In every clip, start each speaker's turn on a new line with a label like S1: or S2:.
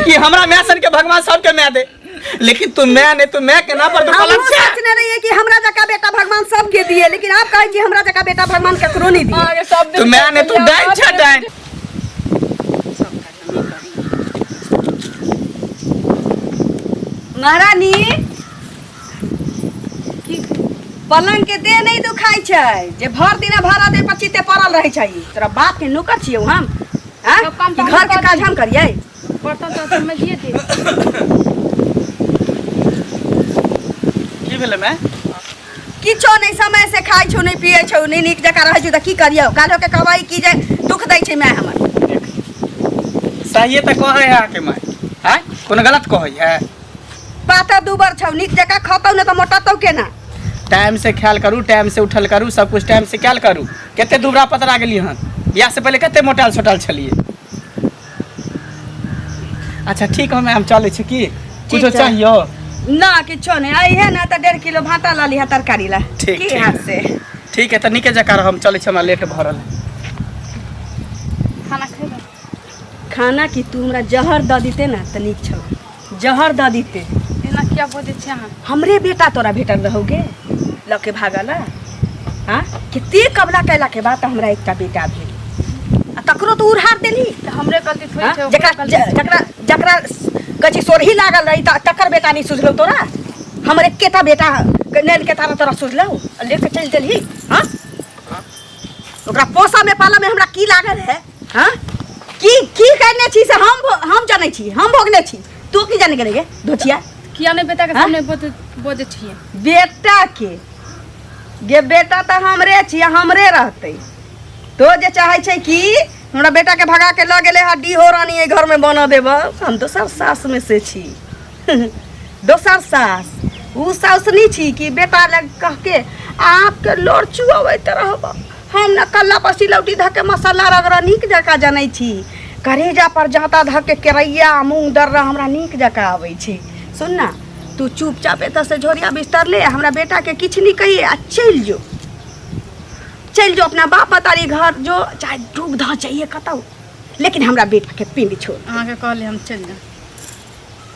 S1: कि हमरा my son के भगवान सबके माय दे, लेकिन तू माय नहीं, तू माय के ना पर तू
S2: हमहूँ
S1: कलंक छे।
S2: सोचने रहिए कि हमरा जका बेटा भगवान सबके दिए, लेकिन आप कहै छी हमरा जका बेटा भगवान ककरो नहीं दिए।
S3: अहाँके सब दिन
S1: तू माय नहीं, तू डाइन छे, डाइन।
S2: महारानी, पलंग के देह नहीं दुखाइ छै जे भर दिना भरा देह पर चिते पड़ल रहै छै। तोरा बाप के नौकर छियौ हम, आँ?
S3: सब काम
S2: कि
S3: तऽ
S2: घर
S3: हम
S2: के
S3: करै
S2: काज हम करियै?
S3: बर्तन तर्तन में दिए दे।
S1: की भेलै माय?
S2: किछो नहीं, समय से खाइ छौ नहीं, पियै छौ नहीं, नीक जकाँ रहै छौ तऽ की करियौ? काल्हो के कहबै कि जे दुख दै छै माय हमर।
S1: सहिए तऽ कहै है अहाँके माय, आँय? कोनो गलत कहै है?
S2: पातर दूबर छौ, नीक जकाँ खतौ ने तऽ मोटतौ केना?
S1: टाइम से ख्याल करू, टाइम से उठल करू, सब कुछ टाइम से कयल करू। कते दुबरा पतरा गेली हन, बियाह से पहिले कते मोटाल सोटाल छलियै। अच्छा ठीक, हम चलै छी। की कुछो
S2: छै।
S1: चाहियो?
S2: ना, किछो नहीं। अइहे ना तऽ 1.5 किलो भाटा लऽ लिहे तरकारी ला।
S1: ठीक,
S2: की
S1: ठीक।
S2: हाथ से।
S1: ठीक है, तऽ नीके जकाँ रह, हम चलै छी, हमरा लेट भऽ रहल है।
S3: खाना खेबै?
S2: खाना की, तू हमरा जहर दऽ दिते ना तऽ नीक छौ, जहर दऽ दिते।
S3: एना किया बजै छी अहाँ?
S2: हमरे बेटा तोरा भेटल रहोगे लऽ के भागल हाँ? कते कबला कैला के बाद तऽ हमरा एकटा बेटा भेल आ तकरो तो उड़हार देली।
S3: तऽ हमरे गलती थोड़ी
S2: हाँ?
S3: छै, ओकरे
S2: जकरा
S3: गलती छै।
S2: जकरा जकरा कथी सोरही लागल रही तऽ तकर बेटा नहीं सुझलौ तोरा? हमर एकेटा बेटा नैन के तारा तोरा सुझलौ आ लेके चलि देलही? हाँ, ओकरा पोसा में पाला में हमरा की लागल है? हाँ, की की करने छी से हम जानै छी, हम भोगने छी। तू की जाने गेले गे धोचिया?
S3: किया नहि बेटा के
S2: हाँ?
S3: सामने बजै छियै?
S2: बेटा के गे, बेटा तऽ हमरे छी, हमरे रहतै। तो जे चाहै छै कि हमरा बेटा के भगा के लऽ गेलै हड्डी हो रानी एहि घर में बनऽ देब। हम दोसर सास में से छी, दोसर सास उ सासनी छी कि बेटा लग कह के आपके लोर चुअबैत रहब। हम न कल्ला पर सिलौटी धऽ के मसाला रगड़ नीक जकाँ जनै छी, करेजा पर जाँता धऽ के केरैया मूँग दर्रा हमरा नीक जकाँ अबै छै। सुन ना, तू चुपचाप एतऽ से झोरिया बिस्तर ले, हमरा बेटा के किछु नहि कहिए आ चलि जो, चलि जो अपना बाप मतारी घर जो, चाहे डूब धऽ चाहिए कतौ, लेकिन हमरा बेटा के पिंड छोड़।
S3: अहाँके कहले हम चलि जाउ।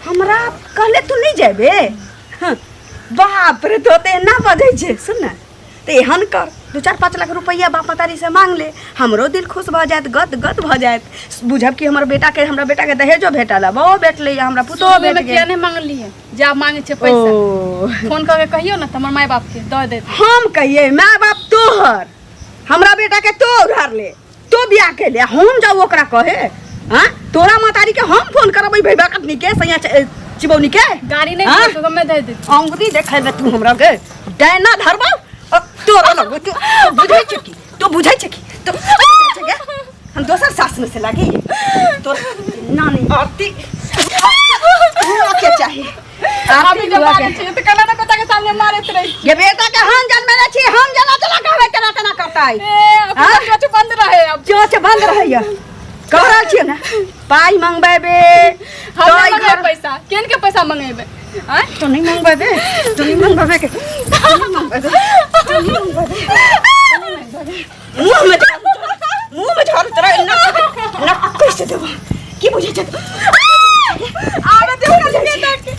S2: हमरा कहले तू नहि जेबे? हँ, बाप रे, तो तऽ एना बजै छै। सुन ने, तऽ एहन कर, 2-4-5 लाख रुपैआ बाप मतारी से मांग ले, हमरो दिल खुश भऽ जायत, गद गद भऽ जायत। बुझब कि हमर बेटाके, हमरा बेटाके दहेजो भेटल आ बहुओ भेटलै, हमरा पुतोहो
S3: शुरुए
S2: भेट
S3: मे किया
S2: गेल।
S3: नहि मांगलियै जे आब मांगै छै पैसा?
S2: ओ
S3: फोन कऽ के कहियौ ने तऽ हमर माय बाप के दऽ देत।
S2: हम कहिए? माय बाप तोहर, हमरा बेटा के तो उधार ले, तो बियाह के ले, हम जाऊ ओकरा कहे? हाँ, तोरा महतारी के हम फोन करबै भैया कटनी के सैया चिबौनी के।
S3: गाड़ी नहि
S2: हाँ?
S3: दियौ तऽ हमे दे देत।
S2: अंगुरी देखेबे तू हमरा के? डैना धरबा और तोरा लगबे। तू तू बुझै छै की? तू बुझै छै की? तू बुझै छै गे? हम दोसर सास में से लागी तोरा नानी आरती हुआ के चाही, आरती
S3: अभी जब
S2: हुआ
S3: मारै
S2: के।
S3: छियै तऽ केना ने बेटा के सामने मारैत रहै
S2: ये बेटा के हम जन्मेले छी, हम जना चला कहबै तेना तेना करतै।
S3: ए
S2: हाँ?
S3: अपना चोच बंद रहे अब।
S2: चोच बंद रहैया, कह रहल छियै ने, पाइ मंगबेबे
S3: हम
S2: तो
S3: नहि
S2: ई
S3: मंगेबै
S2: घर
S3: पैसा। केन के पैसा मंगेबै आँय?
S2: तो नहीं मंगबेबे, तो नहीं मंगबेबे के, तो नहीं मंगबेबे, तो नहीं मंगबेबे, तो नहीं मंगबेबे। मुंह में झाड़ू तोरा, मुंह में झाड़ू तोरा एना एना कैसे देबो? की बुझै छै तू?
S3: आबे दे ओकरा बेटा के।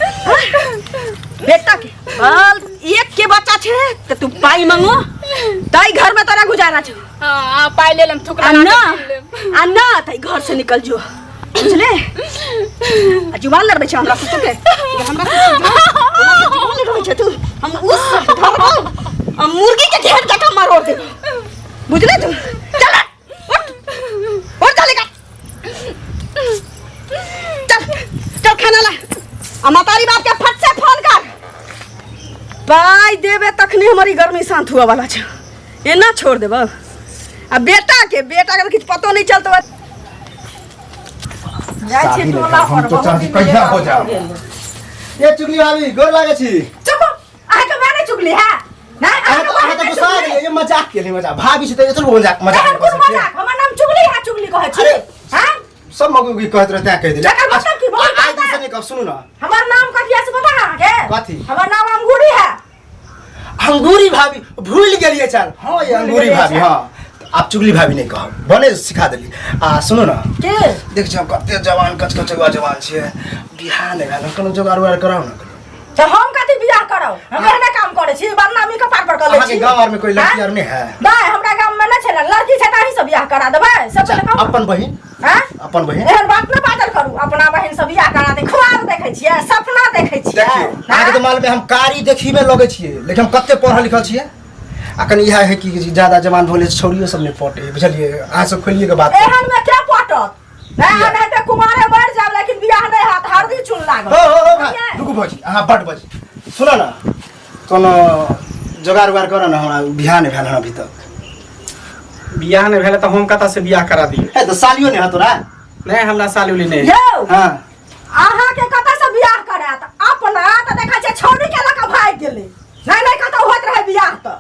S2: बेटा के बाल एक के बच्चा छै तऽ तू पाइ मंगो तै घर में तोरा गुजारा छौ।
S3: हाँ हाँ, पाइ ले लेम, थुक
S2: आ
S3: लगा
S2: ना
S3: के पी लेम।
S2: आ ना तै घर से निकल जो, बुझले? आ जुबान लड़बै छै हमरा से तू के? हमरा से तू जो, हमरा से जुबान लड़बै छै तू? हम उस धरबौ आ मुर्गी के घेर जकाँ मरोड़ देबौ, बुझले तू? चल उठ, उठ, चलेगा, चल चल, खाना ला आ मतारी बाप के फट से फोन कर। पाइ देबे तखने हमर ई गर्मी शांत हुआ वाला छै। एना छोड़ देबो आ बेटा के, बेटा के किछु पतो नहीं चलतो। जाइ छी
S4: शादी
S2: टोला
S4: लेकर हम
S2: पर
S4: तो
S2: बहुत
S4: चाहै छी
S2: दिन
S4: कहिया
S2: भेला
S4: हो जाओ।
S2: गेल।
S4: ए चुगली भाभी, गोर लागै छी।
S2: चुप, अहाँके माय नहि चुगली है? नहि,
S4: अहाँ
S2: अहाँके
S4: तऽ
S2: माय
S4: अहाँ तऽ
S2: नहि
S4: गुस्सा
S2: चुगली।
S4: गेलियै, ये मजाक केली, मजाक। भाभी छै तऽ एतबो मजाक मजाक
S2: एहन
S4: नहि कऽ
S2: कोन
S4: सकै छियै?
S2: मजाक? हमर नाम चुगली है, चुगली कहै छी?
S4: अरे,
S2: हाँ?
S4: सब मगु उगी कहैत रहै तैं कहि देलियै।
S2: एकर मतलब की? बहुत
S4: आइ दिन से नहि कहब, सुनू ने।
S2: हमर नाम कथी है से पता है अहाँके?
S4: कथी?
S2: हमर नाम अंगूरी है।
S4: अंगूरी भाभी, भूलि गेलियै चल। हँ, ये अंगूरी
S2: गेलियै
S4: भाभी,
S2: चल।
S4: हँ। आब चुगली भाभी नहीं कहब भने सिखा देली आ सुनू ना
S2: के
S4: देख छी हम कते जवान कचकचौआ जवान छियै बियाह नहि भेल कोनो जोगार उगार कराउ ने
S2: तऽ हम कथी बियाह करब हम एहने काम करै छी बदनामी कपार पर कऽ लै
S4: अहाँके
S2: छी
S4: गाँव आरमे कोई लड़की आर नहि है
S2: नहि हमरा गाम में नहि छै ने लड़की छै तऽ अहीं से बियाह करा देबै सब पहिले कहू
S4: अपन बहिन
S2: आँय?
S4: अपन बहिन
S2: एहन बात नहि बाजल करू अपना बहिन से बियाह करा दे ख्वाब देखै छियै सपना देखै छियै
S4: देखियौ अहाँके तऽ मालूम है हम कारी देखीमे लगै छियै लेकिन हम कते पढ़ल लिखल छियै आ कनि इएह है कि ज्यादा जवान भऽ गेलै छौड़ियो सब नहि पटे बुझलियै अहाँ सब खोलिए के बात
S2: एहन में के पटत नहि एनाहिते कुमारे मरि जायब लेकिन बियाह नहि होयत हरदी चून लागल
S4: हो हो हो भाइ रुकू भौजी अहाँ बड बजी सुन न कोनो जोगार उगार कर न हमरा बियाह नहि भेल हन अभी तक
S1: बियाह नहि भेलै तऽ हम कतऽ से बियाह करा दियै
S4: हे तऽ सालियो नहि है तोरा
S1: नहि हमरा साली उली नहि है।
S2: यौ
S4: हाँ
S2: अहाँके कतऽ से बियाह करायत अपना तऽ देखै छियै छौड़ी के लऽ कऽ भागि गेलै नहि नहि कतऽ होइत रहै बियाह तऽ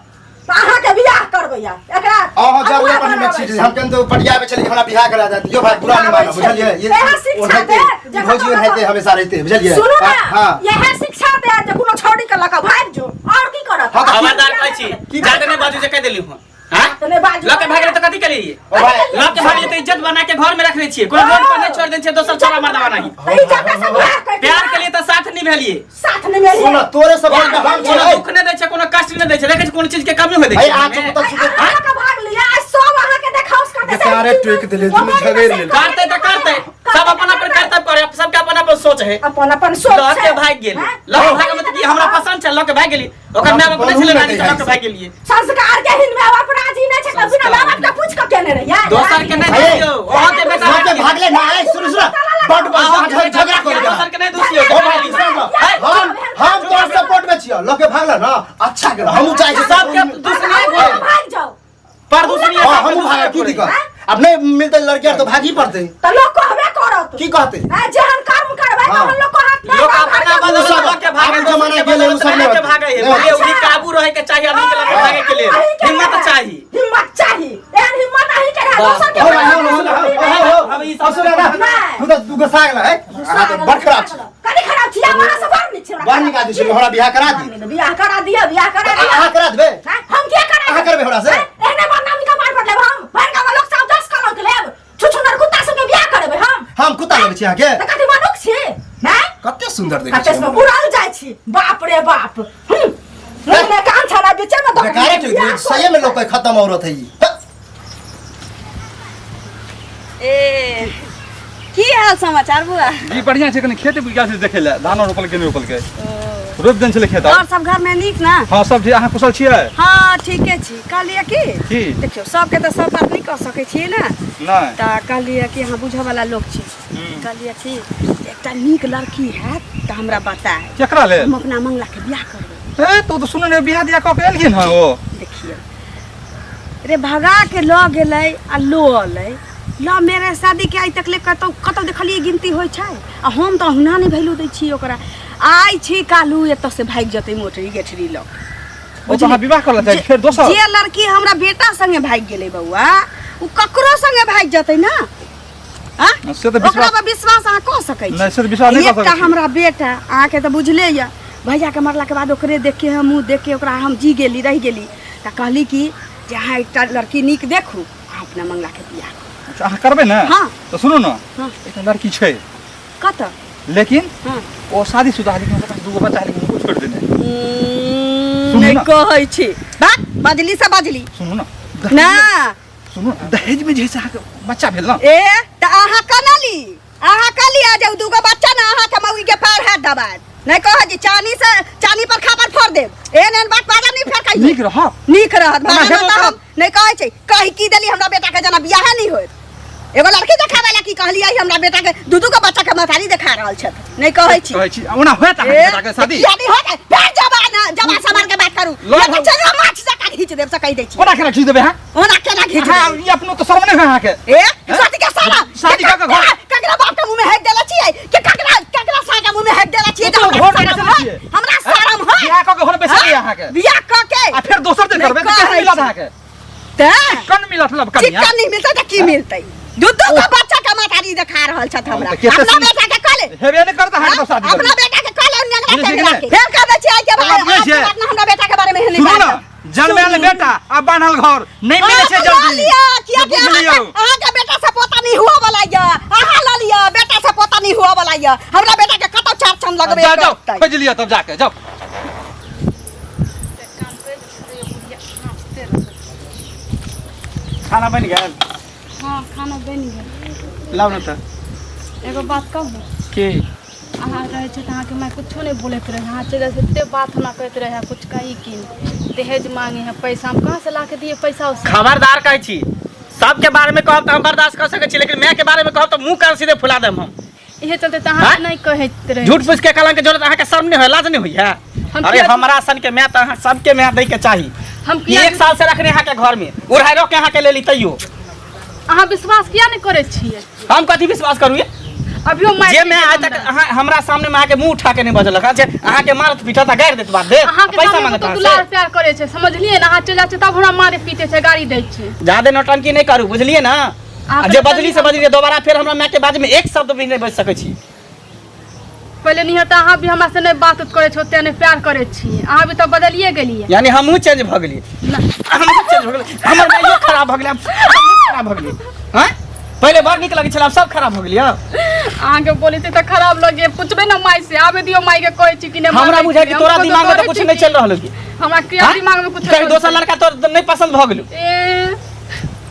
S2: तऽ अहाँके बियाह करबै या एकरा
S4: अहाँ जरूर
S2: अगुआ
S4: अपन में
S2: बनाबै
S4: छी
S2: छी।
S4: हम केन तो पटियाबे छली हमरा बियाह करा देत यो भाई बुरा नहीं मानो बुझलियै ये
S2: एहे शिक्षा
S4: ओनाहिते,
S2: दे, जे
S4: भौजी
S2: कतौ
S4: ओनाहिते हमेशा रहते बुझलियै
S2: सुनू ना
S4: हाँ
S2: इएह शिक्षा दे जे कोनो छौड़ी के लऽ कऽ भागि जो आओर की करत
S4: हाँ, तऽ
S1: खबरदार कहै छी जादे नहि बाजू जे कहि देली हूँ हाँ
S2: तऽ नहि बाजू
S1: लऽ के भागले तऽ कथी केलियै
S4: ओ भाई
S1: लऽ के भागले तऽ इज्जत बना के घर में रखने छियै कोनो रोड पर नहि छोड़ देने छियै दोसर छोरा मर्दवा नहीं
S2: तऽ इज्जत से बियाह कर
S1: प्यार के लिए तऽ साथ नहीं भेलियै
S2: साथ नहि भेलियै
S4: सुन तोरे सब हम
S1: कोनो
S4: छियै
S1: दुख नहि दै छै कोनो कष्ट नहि दै छै देखै छी कोनो चीज के कमी होइ दै
S4: भाई
S1: छै
S4: आज तो
S2: अहाँ लऽ कऽ भाग लिअ आ सब अहाँके देखाउस करतै से
S4: बेचारे टोकि देलियै, दुनू झगड़ि लेलकै।
S1: करतै तऽ करतै सब अपन अपन कर्तव्य करे सबके अपन अपन सोच है
S2: अपन अपन सोच
S1: लऽ
S2: छै
S1: के भागि गेली
S2: हैं?
S1: लऽ के भागऽ में तऽ की हमरा पसंद छै लऽ के भागि गेली ओकर माय बाप नहि छलै राजी तऽ लऽ के भागि गेलियै
S2: संस्कार के हिन में अपराधी नहि छै तऽ बिना माय बाप के पूछ के केने रहियै
S1: दोसर के नहि दोषियौ अहाँ के बेटा
S4: लऽ के भागले ना ए सुन सुन बड
S1: अहाँ के
S4: बड
S1: बेटा
S4: झगड़ा कर
S1: दोसर के नहि दोषियौ
S4: ओ भाई सुन हम हम तोरा सपोर्ट में छियै लऽ के भागल ना अच्छा गेल हमहूँ चाहै छी
S1: सबके दुश्मनी
S2: अहूँ भागि जाउ
S1: प्रदूषण
S4: हाँ हमहूँ भागे की दिक्कत अब नहीं मिलते लड़की आर तो भागी पड़ते
S2: तऽ लोक कहबे करत
S4: की कहते
S2: आ जेहन कर्म करबै
S4: हाँ।
S2: तहन लोक कहत नहि,
S1: लोक
S2: गाँव
S1: अपना
S2: घरके
S1: बदल
S4: उ सब
S1: लऽ के भागे
S4: आब जमाना गेलै, उ सब
S1: लऽ के
S4: नहि
S1: भागे है
S4: नहीं।
S1: पहिले उही काबू रहे के चाही आदमी के लऽ के भागे के लेल
S2: अहीं के
S1: हिम्मत
S2: रहै।
S1: चाही
S2: हिम्मत चाही एहन हिम्मत अहीं के रहै दोसर के
S4: हो
S2: रहै।
S4: हो हो हो
S1: अब ई सब-
S4: हो सुन ना
S2: नहीं।
S4: तू तो तू गुस्सा गेल है अहाँ तो बड़ खराब छी
S2: कनी खराब छी अहाँ से बड़ नीक छी हमरा।
S4: बड़ नीक आदमी छी हमरा बियाह करा दी
S2: बियाह करा दिअ बियाह करा दिअ
S4: अहाँ करा देबै
S2: हैं? हम किया करा
S4: अहाँ करबै हमरा से?
S2: एहने बदनामी कपार पर लेब हम भरि गाँव लोक सब 10 कलंक लेब छुछुनर कुत्ता सबके बियाह करबै हम
S4: हम कुत्ता लगै छी अहाँके
S2: तऽ कथी मनुख छी हैं
S4: कते सुंदर देखै
S2: कते
S4: छी
S2: से उड़ल जाइ छी बाप रे बाप हम्म मुँह कान छला बीचे में दऽ
S4: बेकारे ठीक
S2: बियाह
S4: सही में लोग के खत्म औरत है ई
S2: ए की हाल समाचार बुआ
S5: जी बढ़िया छै कनि खेत गेल छै देखै लए धानो रोपल के नहि रोपल के रोपि देने छलै खेत
S2: और सब घर में नीक ना
S5: हँ सब ठीक अहाँ कुशल छियै
S2: हाँ ठीके छी कहलियै की
S5: की
S2: देखियौ सबके तऽ सब बात नहि कह सकै छियै ने
S5: नहि
S2: तऽ कहलियै कि अहाँ बुझऽवला लोक छी कहलियै कि एकटा नीक लड़की हैत तऽ हमरा बताए
S5: केकरा लेल
S2: हम अपना मंगलाके बियाह करबै
S5: ए तू तऽ सुनै ने बियाह दिया कऽ के एलखिन हँ ओ
S2: देखियौ रे भगा के लऽ गेलै आ लो अलै लव मैरिज शादी के आइ तक ले कतौ कतौ देखलियै गिनती होइ छै आ हम तऽ अहुना नहि वैल्यू दै छियै ओकरा आइ छी काल्हू एतऽ से भागि जेतै मोटरी गेठरी लऽ
S5: ओ तऽ अहाँ विवाह करऽ चाहै छी फेर दोसर
S2: जे लड़की हमरा बेटा संगे भागि गेलै बौआ ओ ककरो संगे भागि जेतै ने आँ?
S5: से तऽ
S2: ओकरा
S5: विश्वास
S2: पर विश्वास अहाँ कऽ सकै छी
S5: नहि, से तऽ विश्वास नहि कऽ
S2: एकटा
S5: सकै छी।
S2: हमरा बेटा अहाँके तऽ बुझले यऽ भैयाके मरलाके बाद ओकरे देख के हम मुँह देख के ओकरा हम जी गेली रहि गेली तऽ कहली कि जे अहाँ एकटा लड़की नीक देखू अहाँ अपना मंगलाके बियाह करू
S5: अच्छा, अहाँ करबै ने
S2: हाँ।
S5: तऽ सुनू ने
S2: हाँ।
S5: एकटा लड़की छै
S2: कतऽ
S5: लेकिन
S2: हाँ।
S5: ओ शादीशुदा लेकिन ओकरा पास दूगो बच्चा है, लेकिन ओ छोड़ि देने सुनू
S2: नहि
S5: ना।
S2: कहै छी बात बजली से बजली
S5: सुनू ने
S2: ना
S5: सुनू ने दहेजमे जे है से अहाँके बच्चा भेल ने
S2: ए तऽ अहाँ केना ली अहाँ कऽ लिअ जे दूगो बच्चा ने अहाँके मौगी के पैर हाथ दबाएत नहि कहै जे चानी से चानी पर खापर फोड़ देब एहन एहन बात बाजब नहि फेर कहियो
S5: नीक रहत
S2: नीक रहत
S5: ओना
S2: भाड़ा
S5: हेबो
S2: तऽ हम
S5: करत।
S2: नहि कहै छै कहि की देली हमरा बेटा के जेना बियाहे नहि होयत एगो लड़की देखाबै ला की कहलियै हमरा बेटा के दू दू गो बच्चा के महतारी देखा रहल छथि नहि कहै छी
S5: कहै छी ओना होयत अहाँके बेटा के शादी
S2: किया नहि होयत फेर जबा ना जबा समार के बात करू
S5: लऽ
S2: या तऽ
S5: हम-
S2: चलू माछ जकाँ घीच देब से कहि दै छी
S5: ओना केना खींच देबै अहाँ
S2: ओना केना घीच
S5: अहाँ
S2: देबै
S5: ई अपनो तऽ शर्म नहि होय अहाँके
S2: ए शादी के सारा
S5: शादी कऽ के घर-
S2: ककरा बाप के मुंह में हेक देले छियै के ककरा ककरा साय के मुंह में हेक देले छियै
S5: ओ तऽ
S2: जे
S5: घर
S2: हमरा
S5: बैसल
S2: शरम होय
S5: छियै।
S2: हमरा शरम होय
S5: बियाह कऽ के घर बैसल अहाँके
S2: बियाह कऽ के
S5: आ फेर दोसर दिन
S2: नहि
S5: करबै तऽ केहन
S2: कहै
S5: मिलत
S2: छी।
S5: अहाँके
S2: तऽ
S5: कन मिलत लब कनिया
S2: चिक्कन नहीं मिलतै तऽ की मिलतै दू दू गो बच्चा के महतारी देखा रहल छथि हमरा
S5: तऽ केते
S2: अपना
S5: सुन-
S2: बेटा के कहले
S5: हेबे नहि करत अहाँके तो शादी
S2: अपना बेटा के कहले नेंगरा
S5: बुझै छियै
S2: टेंगरा
S5: कि
S2: के फेर कह दै छियै आइ के
S5: बात
S2: बाद
S5: बुझै छियै?
S2: आज के बाद ना हमरा बेटा के बारे में एहन नहीं
S5: सुनू
S2: बात
S5: ने जन्मायल बेटा आ बान्हल घर नहि मिलै छै
S2: लऽ
S5: जल्दी
S2: लिअ, किया कि
S5: बुझि लियौ।
S2: अहाँके बेटा से पोता नहीं हुआ वाला यऽ, अहाँ लऽ लिअ, बेटा से पोता नहीं हुआ वाला यऽ। हमरा बेटा के कतौ चार चांद लगबे
S5: जाओ जाओ
S2: करतै।
S5: खोजि लिअ तब जाके जाओ।
S1: खाना बनि गेल?
S3: हाँ, खाना बनि गेल।
S1: लाउ ने तऽ।
S3: एगो बात कहू?
S1: की?
S3: अहाँ रहै छै तऽ अहाँके माय कुछो नहि बोलैत रहै, अहाँ चलि जाइ छै एते बात हमरा कहैत रहै, कुछ कही की नहि, दहेज मांगे है पैसा, हम कहाँ से ला के दिए पैसा उसे?
S1: खबरदार कहै छी, सबके बारे में कहब तऽ हम बर्दाश्त कर सकै छी, लेकिन माय के बारे में कहब तऽ मुँह कान सीधे फुला देब हम।
S3: इहे चलते तऽ अहाँ
S1: हाँ?
S3: नहि कहैत रहै।
S1: झूठ फूस के कलंक के जरूरत अहाँके शर्म नहीं होय, लाज नहीं होय है?
S3: हम
S1: अरे
S3: किया-
S1: हमरा सन के माय तऽ अहाँ सबके माय दै के चाही।
S3: हम किया
S1: एक साल से रखने अहाँके घर में, उड़ाइ रख के अहाँके लेली तैयो
S3: अहाँ विश्वास किया नहि करै छियै?
S1: हम कथी विश्वास करू ये?
S3: अभियो मारि
S1: जे मैं आज तक अहाँ हमरा सामने में अहाँके मुंह उठा के नहीं बजलक जे अहाँके मारत पीटत आ गारि देत बात देत
S3: अहाँके
S1: पैसा
S3: सामने
S1: मांगत
S3: तो
S1: अहाँ
S3: दुलार
S1: से।
S3: प्यार करे छै, समझलिए ना? अहाँ चलि जाइ छै तब हमरा मारे पीटे छै, गाड़ी दै छै।
S1: जादे नौटंकी नहीं करू, बुझलिए ना?
S3: अहाँ
S1: आ जे
S3: पहिले
S1: बजली से बजली, दोबारा फेर हमरा माय के बाज में एक शब्द भी नहीं बज सकै छी।
S3: पहिले नहीं तऽ अहाँ भी हमरा से नहि बात उत करै छै, ओते नहि प्यार करै छी, अहाँ भी तऽ बदलिए गेलियै।
S1: यानी हमहूँ चेंज भऽ गेलियै? हमहूँ चेंज भऽ गेलियै, हमर माइयो खराब भऽ गेलै, हमहूँ खराब भऽ गेलियै। हँ, पहिले बड़ नीक लगै छलै, आब सब खराब भऽ गेलियै।
S3: अहाँके बोलै छै तऽ खराब लगे, पुछबै ने माय से, आबे दियौ माय के, कहै छी कि नहि
S1: हमरा
S3: मानै
S1: बुझाइ कि
S3: छी।
S1: तोरा
S3: हम
S1: दिमाग में तऽ
S3: डरै
S1: कुछ
S3: छी
S1: नहीं
S3: कि
S1: चलि रहल है।
S3: हमरा किया
S1: हाँ?
S3: दिमाग में कुछ
S1: कहीं दोसर लड़का तोर नहि पसंद भऽ गेलौ?
S3: ए,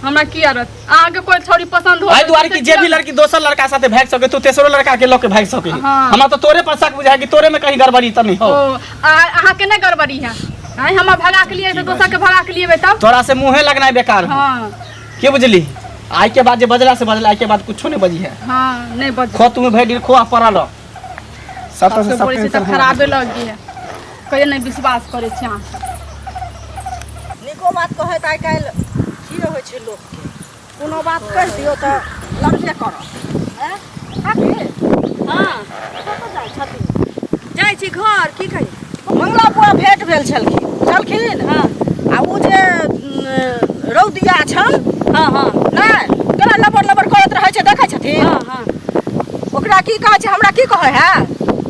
S3: हमरा किया रहत? अहाँके कोई छौड़ी पसंद हो
S1: एहि दुआरे कि जे भी लड़की दोसर लड़का साथे भागि सके, तू तेसरो लड़का के लऽ के भागि सके।
S3: हाँ।
S1: हमरा तऽ तोरे पर शक बुझाइ कि तोरे में कहीं गड़बड़ी तऽ नहि हो।
S3: ओ अहाँके नहि गड़बड़ी है? आँय, हमरा भगा के लिए तऽ दोसर के भगा के लिए तब
S1: तोरा से मुँहे लगनाइ बेकार हो।
S3: हाँ।
S1: के बुझली, आइ के बाद जे बजला से बजला, आइ के बाद कुछो नहीं बजी है।
S3: हाँ, नहीं बज
S1: खो तुम भरि दिन खो आ पड़ल रह। सब
S3: सबके
S1: सब
S3: बोलै छी तऽ खराबे लग गेल, कहियो नहि विश्वास करै छी अहाँ सब।
S2: नीको बात कहै तऽ आइ काल्हि की होइ छै लोकके, कोनो बात कहि दियौ तऽ लगबे करत। आँय काकी?
S6: हाँ।
S2: कतऽ जाइ छथिन?
S6: जाइ छी घर। की कही?
S2: मंगला बुआ भेंट भेल छलखिन छलखिन।
S6: हाँ।
S2: आ ओ जे रौदिया छल।
S6: हाँ हाँ।
S2: नहि केना लबर लबर करैत रहै छै, देखै छथिन?
S6: हाँ हाँ।
S2: ओकरा की कहै छै, हमरा की कहै है,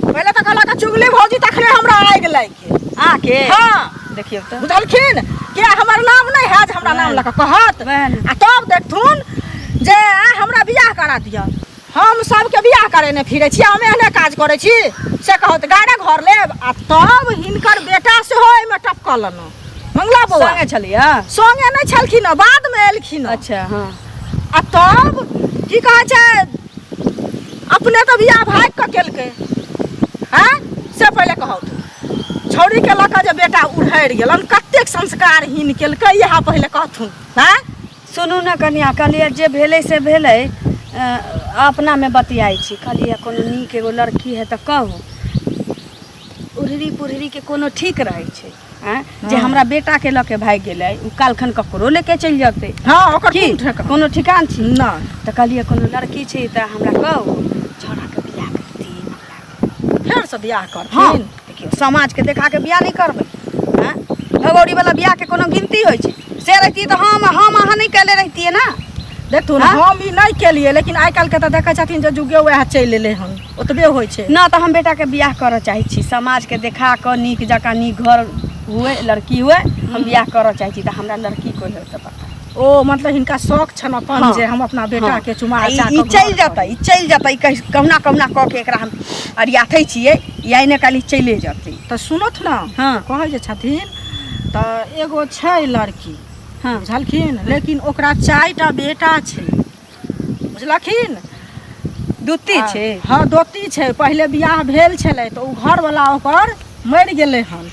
S2: पहिले तऽ कहलक चुगली भौजी, तखने हमरा आगि लागि गेल।
S6: अहाँके?
S2: हाँ।
S6: देखियौ तऽ।
S2: बुझलखिन कि हमर नाम नहि है जे हमरा नाम लऽ कऽ कहत।
S6: वएह ने।
S2: आ तब देखथुन जे आ हमरा बियाह करा दिअ, हम सबके बियाह करेने फिरै छी, हम एहने काज करै छी, से कहत गाड़े घर लेब। आ तब हिनकर बेटा सेहो एहिमे टपकल न मंगला बौआ।
S6: संगे छलियै?
S2: संगे नहि छलखिन हँ, बादमे एलखिन हँ।
S6: अच्छा, हाँ।
S2: आ तब की कहै छै, अपने तऽ बियाह भागि कऽ केलकै हँ, से पहिले कहू, छौड़ीके लऽ कऽ जे बेटा उड़हरि गेलन, कतेक संस्कारहीन केलकै इएह पहिले कहथुन। हँ
S6: सुनू ने कनिया, कहलियै जे भेलै से भेलै, अपनामे बतियाइ छी, कहलियै कोनो नीक एगो लड़की है तऽ कहू, उड़हरी पुड़हरीके कोनो ठीक रहै छै? आँय, जे हमरा बेटाके लऽ के भागि गेलै, ओ काल्हिखन ककरो लेके चलि जेतै।
S2: हँ, ओकर
S6: की
S2: कोन ठेकान?
S6: कोनो ठिकान छै?
S2: नहि।
S6: तऽ कहलियै कोनो लड़की छै तऽ हमरा कहू, छौड़ाके बियाह करती।
S2: फेरसँ बियाह
S6: हँ
S2: करथिन?
S6: देखियौ, समाजके देखा के बियाह नहि करबै। आँय, भगौड़ी वाला बियाहके कोनो गिनती होइ छै? से रहितियै तऽ हम अहाँ नहि केले रहितियै ने।
S2: देखथुन
S6: हाँ?
S2: हम ई नहि केलियै, लेकिन आइ काल्हिके तऽ देखै छथिन जे जुगे वएह चलि एलै हन, ओतबे होइ छै
S6: न। तऽ हम बेटाके बियाह करऽ चाहै छी, समाजके देखा कऽ नीक जकाँ नीक घर हुए, लड़की हुए, हम बियाह करऽ चाहै छी। तऽ हमरा लड़की कोइ होय तऽ पता।
S2: ओ मतलब हिनका शौक छनि अपन।
S6: हाँ।
S2: जे हम अपना बेटा के चुमा
S6: आ ई
S2: चा
S6: ई
S2: कऽ
S6: चलि
S2: घर
S6: जेतै, ई चलि जेतै, कहुना कहुना कऽ के एकरा हम अरियाथै छियै, ई आइ ने काल्हि चलि जेतै।
S2: तऽ सुनथु ने।
S6: हाँ।
S2: कहै जे छथिन तऽ एगो छै लड़की।
S6: हाँ।
S2: बुझलखिन, लेकिन ओकरा 4टा बेटा छै, बुझलखिन?
S6: दूती छै?
S2: हँ, दोती छै। पहिले बियाह भेल छलै तऽ ओ घरवला ओकर मरि गेलै हन,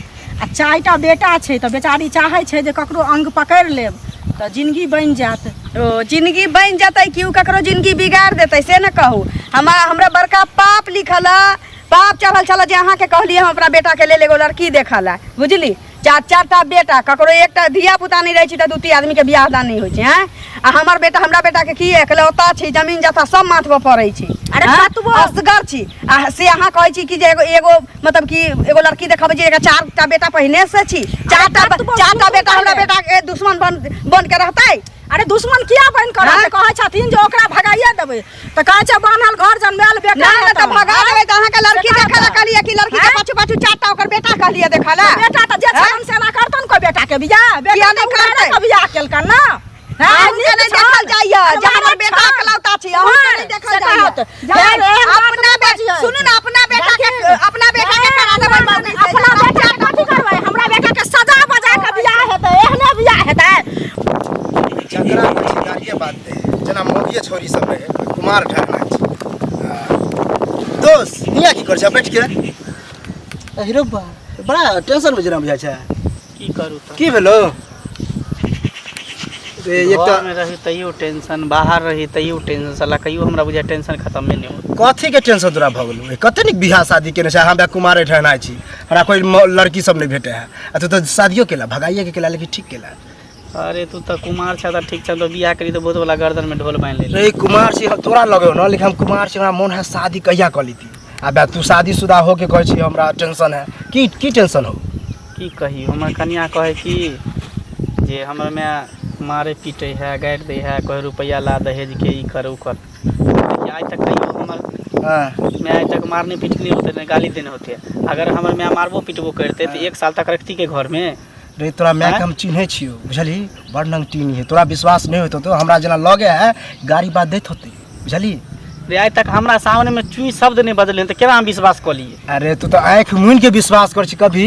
S2: आ 4टा बेटा छै, तऽ बेचारी चाहै छै जे ककरो अंग पकड़ि लेब तऽ जिनगी बनि जायत।
S6: ओ जिनगी बनि जेतै कि ओ ककरो जिनगी बिगाड़ देतै, से ने कहू। हमरा बड़का पाप लिखल है, पाप चढ़ल छल जे अहाँके कहलियै हम अपना बेटाके लेल एगो लड़की देखऽ लए, बुझली? चार चार टा बेटा, ककरो एकटा धिया पुता नहि रहै छै तऽ दू तीन आदमीके बियाह दान नहि होइ छै। आँय, आ हमर बेटा, हमरा बेटाके की एकलौता छै, जमीन जथा सब माथ पर पड़ै छै।
S2: अरे
S6: आँय?
S2: कतबो-
S6: असगर छी, आ से अहाँ कहै छी कि जे एगो एगो मतलब कि एगो लड़की देखबै जे एकर 4टा बेटा पहिने से छी, 4टा
S2: कतबो
S6: 4टा बेटा
S2: सुनू
S6: हमरा
S2: पहिले।
S6: बेटा के दुश्मन बन बन के रहतै?
S2: अरे दुश्मन किया बनि कऽ रहतै?
S6: हाँ?
S2: कहै छथिन जे ओकरा भगाइए देबै, तऽ कहै छै बान्हल घर जनमायल बेटा
S6: ना ना, तऽ
S2: हेतै।
S6: भगा देबै तऽ अहाँके लड़की
S2: से
S6: देखऽ लए
S2: कहता।
S6: कहलियै कि लड़की के
S2: हाँ?
S6: पाछू पाछू 4टा ओकर बेटा कहलियै देखऽ लए?
S2: बेटा तऽ जे
S6: हाँ?
S2: छलन सेना करतन कोइ बेटा के
S7: के बियाह
S2: किया
S7: बेटा
S2: नहि
S7: नहि
S2: करतै?
S7: के बियाह केलकन ना
S2: अहूँके नहि देखल जाइए जे हमर बेटा अकलौता छी अहूँके नहि देखल जाइए
S7: फेर एहन बात
S2: अपना
S7: नहि बजियै।
S2: सुनू ने अपना बेटा के अपना बेटा के करा देबै मौगी से।
S7: अपना बेटा के कथी करबै हमरा बेटा के सजा बजा के बियाह हेतै एहने बियाह हेतै
S4: जकरा कहै छै गाड़िए बात दे जेना मौगिए छोरी सब रहै कुमार ठहरना छै दोस्त हियाँ की करै छै बैठ के अरे बा बड़ा टेंशन में जेना बुझाइ छै
S1: की करू तऽ
S4: की भेलो रे एकटा
S1: घरमे रही तैयो टेंशन बाहर रही तैयो टेंशन साला कहियो हमरा बुझाय टेंशन खत्मे नहि होत
S4: कथी के टेंशन तोरा भऽ गेलौ ए, कते नीक बियाह शादी केने छै हम कुमारे ठहनाइ छी हमरा कोई लड़की सब नहि भेटै है आ तू तऽ शादियो केला भगाइए के केला लेकिन ठीक केला
S1: अरे तू तऽ कुमार छ तऽ ठीक छ तऽ बियाह करी तऽ बहुत वाला गर्दन में ढोल बान्हि ले
S4: रे कुमार छी हम तोरा लगे न लेकिन हम कुमार छी हमरा मोन है शादी कहिया कऽ लीती आ बे तू शादीशुदा हो के कहै छी हमरा टेंशन है की की टेंशन हो
S1: की कही हमर कनिया कहै कि जे हमर माय मारे पीटे है गारि दै है कहै रुपैआ ला दहेज के ई कर उ कर देखिए आइ तक कहियो हमर
S4: हाँ
S1: माय आइ तक मारने पीटने होते ने गाली देने होते अगर हमर माय मारबो पीटबो करते तऽ एक साल तक रखती के घर में
S4: रे तोरा मायके हम चिन्है छियौ बुझलही बड़ नंगटीनी है तोरा विश्वास नहि होतो तो हमरा जेना लगे है गाड़ी बात दैत होतै बुझलही
S1: रे आइ तक हमरा सामने में चुई शब्द नहि बजलै तऽ केना हम विश्वास कऽ लिए
S4: अरे तू तऽ आँखि मुनि के विश्वास कर छी कभी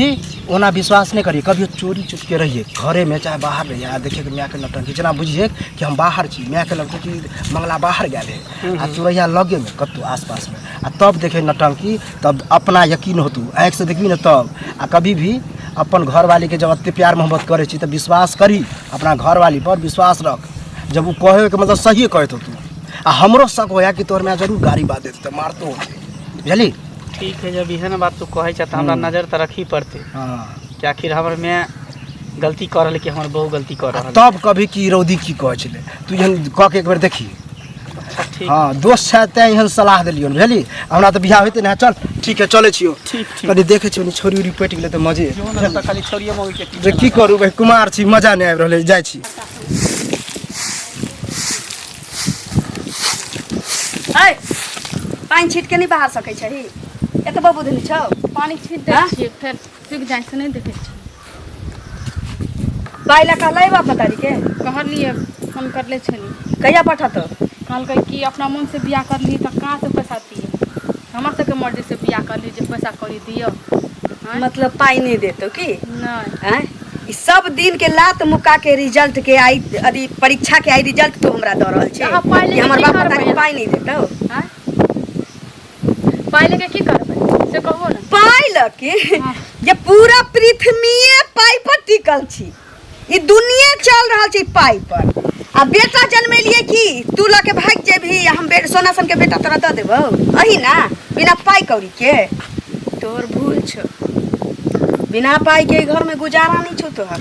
S4: ओना विश्वास नहि करिए कभी चोरी चुपके रहिए घरे में चाहे बाहर रहिए आ देखिए कि मायके नौटंकी जेना बुझिए कि हम बाहर छी मायके लगतै कि मंगला बाहर गेल है आ तू रहिया लगे में कतहु आसपास में आ तब देखे नौटंकी तब अपना यकीन होतू आँखि से देखबी ने तब आ कभी भी अपन घरवाली के जब एते प्यार मोहब्बत करै छी तऽ विश्वास करी अपना घरवाली पर विश्वास रख जब ओ कहे के मतलब सहिए कहैत होतू आ हमरो शक होया कि तोहर माय जरूर गाड़ी बात देत तऽ मारतो होतै बुझली
S1: ठीक है जब एहन बात तू कहै छ तऽ हमरा नजर तऽ रखही पड़तै
S4: हँ
S1: कि आखिर हमर माय गलती कऽ रहल कि हमर बहू गलती कऽ
S4: आ
S1: रहल
S4: तब कभी की रौदी की कहै छलै तू एहन कऽ के एक बेर देखी
S1: अच्छा ठीक
S4: हँ दोस्त छै तैं एहन सलाह देलियौ बुझली हमरा तऽ बियाह होइते नहि चल ठीक है चलै छियौ
S1: ठीक ठीक
S4: कनि देखै छियौ छोरी उरी पटि गेलै तऽ मजे
S1: जो ने तऽ खाली छोड़िए मौगी के
S4: रे की करू भाई कुमार छी मजा नहि आबि रहल है जाइ छी
S2: ऐ पानि छीट के नहि बहा सकै छही एतबो बुद्धि नहि छौ
S3: पानि छीट दै
S2: हाँ?
S3: छियै फेर सूखि जाइ से नहि देखै छियै
S2: पाइ लए कहलै बाप मतारी के
S3: कहलियै फोन करले छलियै
S2: कहिया पठतो
S3: कहलकै कि अपना मोनसँ बियाह करलिही तऽ कहाँसँ पैसा दियै हमरा सबके मर्जीसँ बियाह करलिही जे पैसा कौड़ी दियौ आँय?
S2: मतलब पाइ नहि देतो की
S3: नहि
S2: आँय ई सब दिन के लात मुक्का के रिजल्ट के आई अभी परीक्षा के आई रिजल्ट तो हमरा दऽ रहल छै
S3: अहाँ पाइ लेके
S2: कि हमर
S3: की
S2: बाप
S3: करबै?
S2: मतारी पाइ नहि देतो
S3: आँय? पाइ लेके की करबै से कहू ने
S2: पाइ लऽ के
S3: हाँ।
S2: जे पूरा पृथ्वीए पाइ पर टिकल छी ई दुनिया चल रहल छै पाइ पर आ बेटा जन्मेलिए की तू लऽ के भागि जेबही आ हम सोना सन के बेटा तोरा दऽ देबौ अही ना बिना पाइ कौड़ी के तोहर भूल छौ बिना पाइ के घर में गुजारा नहीं छौ तोहर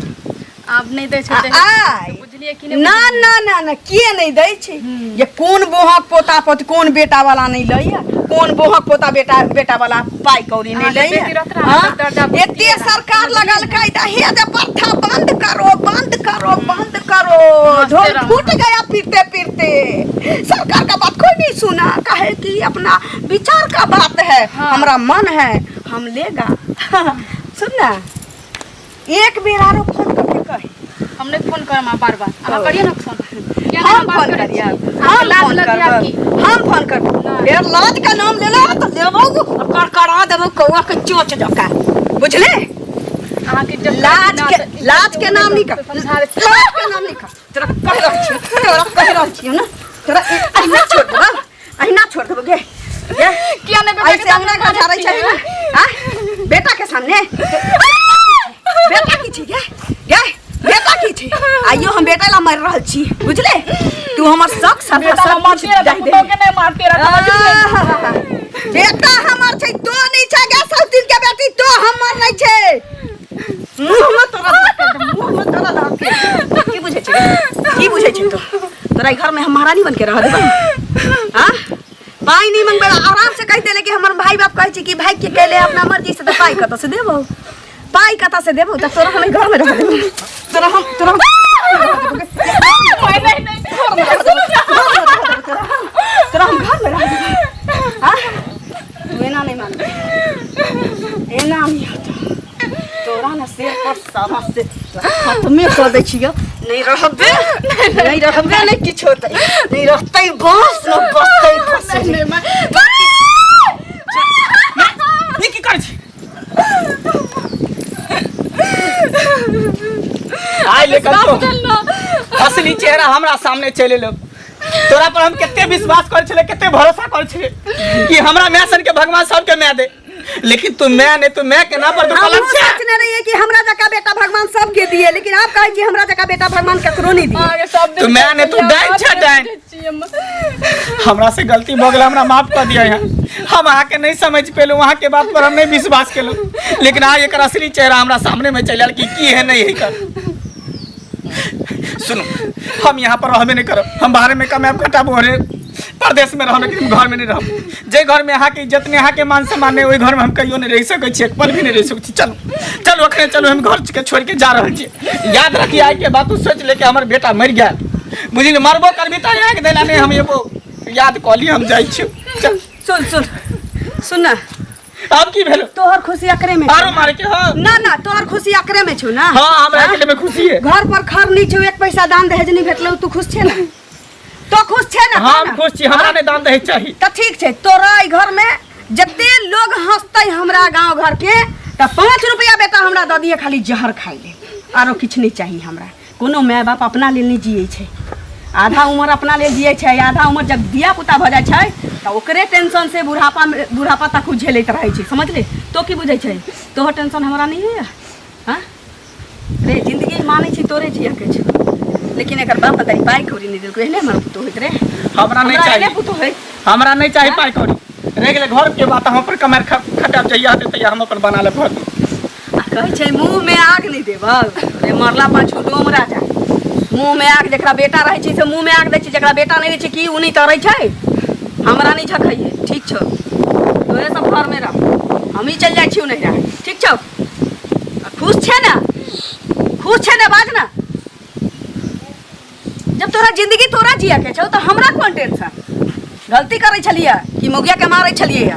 S3: आब नहि दै छै
S2: आ
S3: दहेज।
S2: आइ
S3: बुझलियै कि नहि
S2: ना ना ना ना किए नहीं दै छै ये कोन बोहक पोता पोती कोन बेटा वाला नहीं लैया कोन बोहक पोता बेटा बेटा वाला पाई कौड़ी नहीं
S3: अहाँके
S2: लैया
S3: बेटी रहत रहए,
S2: हाँ?
S3: दर्जा बुझतियै
S2: एते
S3: रहए।
S2: सरकार लगलकै तऽ हे जे प्रथा बंद करो बंद करो बंद करो
S3: मस्त
S2: ढोल
S3: रहो।
S2: फूट गया पीरते पीरते सरकार का बात कोई नहीं सुना काहे कि अपना विचार का बात है
S3: हाँ।
S2: हमरा मन है हम लेगा सुन ना एक बेर आरो फोन करके कही
S3: हम नहि फोन करब अहाँ बार बार अहाँ करियौ ने फोन किया नहि
S2: हम
S3: अहाँ बात
S2: फोन
S3: करै
S2: करिए
S3: छी?
S2: हम
S3: अहाँके लाज
S2: फोन
S3: लगैया
S2: करब
S3: की
S2: हम फोन करब फेर लाज का नाम लेला तो लेबो और करकरा देबो कौआ के चोच जका बुझले
S3: अहाँके इज्जत
S2: लाज
S3: ना
S2: के
S3: तऽ
S2: लाज के नाम नहीं कर
S3: समझा दै छी।
S2: लाज के नाम नहीं कर तोरा कह रहल छी तोरा कह रहल छी ना तोरा अहिना छोड़ देबो अहिना छोड़ देबो गे गे
S3: किया नहि बेटा के
S2: ऐसे अंगना
S3: सामने
S2: घर झाड़ै छै
S3: छियै?
S2: ना हाँ बेटा के सामने बेटा की छी गे गे बेटा की छी आइयो हम बेटा ला मर रहल छी बुझले तू हमर शक सब
S3: बेटा
S2: सब
S3: हम
S2: कुछ
S3: मारते रहता
S2: जाहि
S3: पुतोह
S2: देली
S3: के नहि मारते रहता
S2: आहा, बेटा हमर छै तो नहीं छै गे सब दिन के बेटी तो हमर नहीं छै मुंह में तोरा धक्का दे, मुंह में तोरा धक्का दे। की बुझै छै गे? की बुझै छै तू तोरा ई घर में हम महारानी बन के रह देबै हाँ पाइ नहीं मंगबै आराम से कहि देले कि हमर भाई बाप कहै छै कि भाई के कैले अपना मर्जी से तऽ पाइ कतऽ से देबौ पाइ कतऽ से देबौ तऽ तोरा हम ई घर में रह देबौ तोरा हम तोरा हम तोरा हम घर में रह देबौ हाँ तू एना नहीं मानबे एना नहीं होता तोरा ने से पर सामा से खत्मे कऽ दै छियौ। नहि रहबे, नहि रहबे, नहि किछु होतै, नहि रहतै बस न बसतै बस।
S3: नहि माय।
S1: ई की करै छी? आइ लेकर तो असली चेहरा हमरा सामने चलि एलो। तोरा पर हम कते विश्वास करै छलै, कते भरोसा करै छलै कि हमरा माय सन के भगवान सबके माय दे, लेकिन तू माय नहि, तू माय के ना पर तू
S2: हमहूँ
S1: कलंक छै।
S2: सोचने रहियै कि हमरा जकाँ बेटा भगवान सबके दिए, लेकिन आब कहै छी हमरा जकाँ बेटा भगवान ककरो नहि दिए।
S3: अहाँके सब दिन
S1: तू माय नहि, तू डाइन छै, डाइन। हमरा से गलती भऽ गेल, हमरा माफ कऽ दिअ। यहाँ हम अहाँके नहि समझ पेलहुँ, अहाँके बात पर हम नहि विश्वास केलहुँ, लेकिन आइ एकर असली चेहरा हमरा सामने में चलि आयल कि की है नहीं है कर। सुनू, हम यहाँ पर रहबे नहीं करब, हम बाहर में कमायब खटाब, ओहरे परदेश में रहब, लेकिन घर में नहीं रहब। जे घर में अहाँके इज्जत नहीं, अहाँके मान सम्मान नहीं, ओहि घर में हम कहियो नहीं रहि सकै छी, एक पल भी नहीं रहि सकै छी। चलू चलू, अखने चलू, हम घर के छोड़ के जा रहल छी। याद रखिए, आइ के बात तू सोच ले कि हमर बेटा मरि गेल, बुझली? मरबो करबी तऽ आगि देला नहि हम एबो, याद कऽ ली। हम जाइ छी, चल।
S2: सुन सुन सुन ना।
S1: आब की भेल?
S2: तोहर खुशी अकरे में छौ।
S1: आरो मारे के? हाँ।
S2: ना ना, तोहर खुशी अकरे में छौ ना?
S1: हाँ, हमरा अकेले में खुशी है।
S2: घर पर खर नहीं छौ, एक पैसा दान दहेज नहीं भेटलौ, तू खुश छे ना? तो खुश छे ना?
S1: हम खुश छी, हमरा नहि दान दहेज चाही।
S2: तऽ ठीक छै, तोरा एहि घर में जते लोग हंसतै हमरा गांव घर के, तऽ 5 रुपया बेटा हमरा दऽ दिए खाली जहर खाइ ले, आरो किछु नहीं चाही हमरा। कोनो माय बाप अपना लेल नहि जियै छै, आधा उम्र अपना लेल जियै छै, आधा उम्र जब धिया पुता भऽ जाइ छै तऽ ओकरे टेंशन से बुढ़ापा बुढ़ापा तक ओ झेलैत रहै छै, समझली? तो की बुझै छै? तोहर टेंशन हमरा नहि होइए? हँ रे, जिंदगी मानै छी तोरे जियके छै, लेकिन एकर बाप तनी पाइ कौड़ी नहि देलकै, एहने हमर पुतोह होइत रे?
S1: हमरा नहि
S2: हमरा
S1: चाही।
S2: एहने पुतोह होइत।
S1: हमरा नहि चाही पाइ कौड़ी। रहि गेलै घर के बात, हम अपन कमाइ खटाब, जहिया हेतै तहिया हम अपन बना लेब घर।
S2: आ कहै छै मुँह में आग नहि देबह रे, मरला पाछू डोम राजा। मुँह में आग, जकरा बेटा रहै छै से मुँह में आग दै छै, जकरा बेटा नहि रहै छै की ओ नहि तरै छै? हमरा नहि झखैहे, ठीक छौ? तोरे सब घर में रह, हमही चलि जाइ छियौ नैहरा, ठीक छौ? आ खुश छै ने? खुश छै ने? बाज ने। जब तोरा जिंदगी तोरा जिया के छौ तऽ हमरा कोन टेंशन? गलती करै छलियै कि मौगिया के मारै छलियै?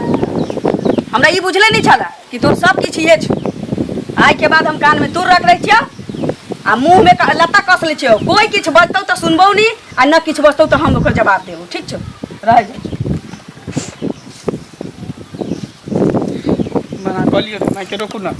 S2: हमरा ई बुझले नहि छलै कि तोर सब किछु इहे छौ। आइ के बाद हम कान में तूर रख दै छियौ आ मुँह में लत्ता कस लै छियौ। कोई किछु बजतौ तऽ सुनबौ नहि, आ न किछु बजतौ तऽ हम ओकर जवाब देबौ, ठीक छौ? रह जाइ।
S1: मना कऽ लियौ मायके, रोकू ने।